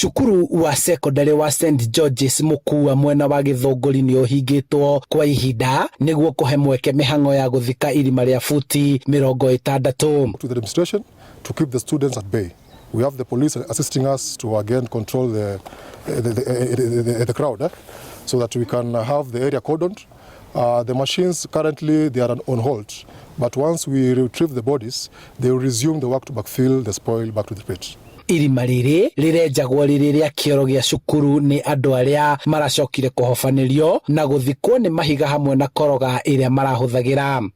Cukuru wa cekondarĩ wa St George's Mũkua mwena wa Gĩthũngũri nĩ ũhingĩtwo kwa ihinda nĩguo kũhe mweke mĩhang'o ya gũthika irima rĩa futi 60. To the demonstration to keep the students at bay. We have the police assisting us to again control the crowd, so that we can have the area cordoned. The machines currently, they are on hold, but once we retrieve the bodies, they will resume the work to backfill the spoil back to the pit. Irima rĩrĩ rĩrenjagwo rĩrĩ rĩa kĩoro gĩa cukuru nĩ andũ arĩa maracokire kũhobanĩrio na gũthikwo nĩ mahiga hamwe na koroga ĩrĩa marahũthagĩra.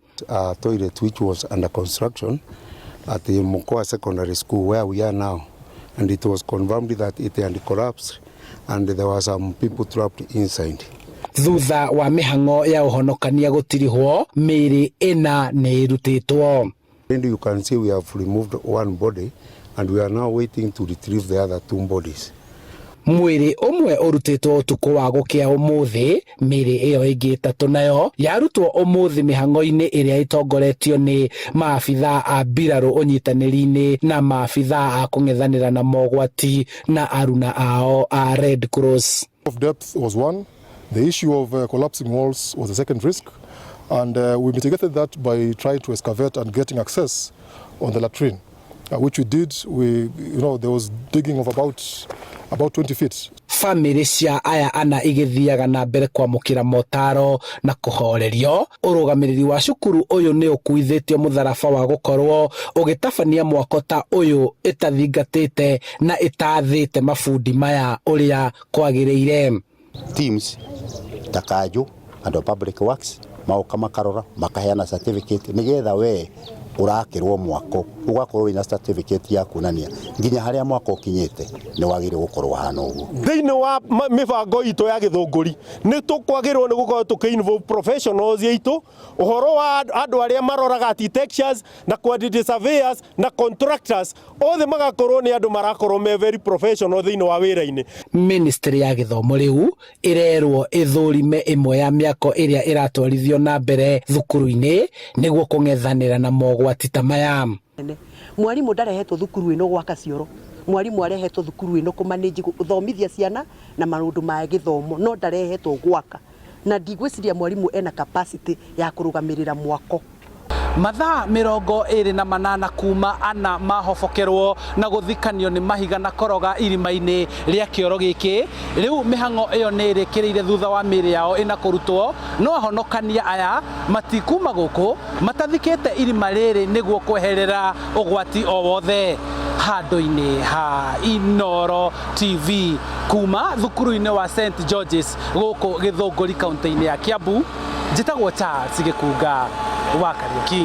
Toilet which was under construction at the Mukua Secondary School where we are now, and it was confirmed that it had collapsed and there were some people trapped inside. Thutha wa mĩhang'o ya ũhonokania gũtirihwo, mĩĩrĩ ĩna nĩ ĩrutĩtwo. And you can see we have removed one body and we are now waiting to retrieve the other two bodies. Mwĩrĩ ũmwe ũrutĩtwo ũtukũ wa gũkĩa ũmũthĩ, mĩĩrĩ ĩyo ĩngĩ 3 nayo yarutwo ũmũthĩ mĩhang'o-inĩ ĩrĩa ĩtongoretio nĩ maabithaa a mbirarũ ũnyitanĩri-inĩ na maabithaa a kũng'ethanĩra na mogwati na aruna ao a Red Cross. Of depth was one. The issue of collapsing walls was the second risk, and we mitigated that by trying to excavate and getting access on the latrine, which we did. There was digging of about 20 feet. Bamĩrĩ cia aya ana igĩthiaga na mbere kwamũkĩra motaro na kũhorerio. Ũrũgamĩrĩri wa cukuru ũyũ nĩ ũkuithĩtio mũtharaba wa gũkorwo ũgĩtabania mwako ta ũyũ ĩtathingatĩte na ĩtathĩte mabundi maya ũrĩa kwagĩrĩire. Teams ta kanjũ, andũ a public works magoka makarora, makaheana certificate nigetha we ũrakĩrwo mwako ũgakorwo wĩna certificate ya kuonania nginya harĩa mwako ũkinyĩte nĩ wagĩrĩire gũkorwo hana ũguo. Thĩinĩ wa mĩbango itũ ya Gĩthũngũri nĩ tũkwagĩrĩrwo nĩ gũkorwo tũkĩ involve professionals aitũ, ũhoro wa andũ arĩa maroraga architectures na quantity surveyors na contractors, othe magakorwo nĩ andũ marakorwo me very professional thĩinĩ wa wĩra-inĩ. Ministry ya gĩthomo rĩu ĩrerwo ĩthũrime ĩmwe ya mĩako ĩrĩa ĩratwarithio na mbere thukuru-inĩ nĩguo kũng'ethanĩra na mogwati ta maya. Mwarimu ndarehetwo thukuru ĩno gwaka cioro, mwarimu arehetwo thukuru ĩno kũmanage, gũthomithia ciana na maũndũ ma gĩthomo, no ndarehetwo gwaka, na ndigwĩciria mwarimu ena capacity ya kũrũgamĩrĩra mwako. Mathaa 28 kuma ana mahobokerwo na gũthikanio nĩ mahiga na koroga irima-inĩ rĩa kĩoro gĩkĩ, rĩu mĩhang'o ĩyo nĩ ĩrĩkĩrĩire thutha wa mĩĩrĩ yao ĩna kũrutwo, no ahonokania aya matikuma gũkũ matathikĩte irima rĩrĩ nĩguo kweherera ũgwati o wothe. Handũ-inĩ ha Inooro TV kuma thukuru-inĩ wa St George's gũkũ Gĩthũngũri kaunti-inĩ ya Kiambu, njĩtagwo Charles Gĩkunga wa Kariũki.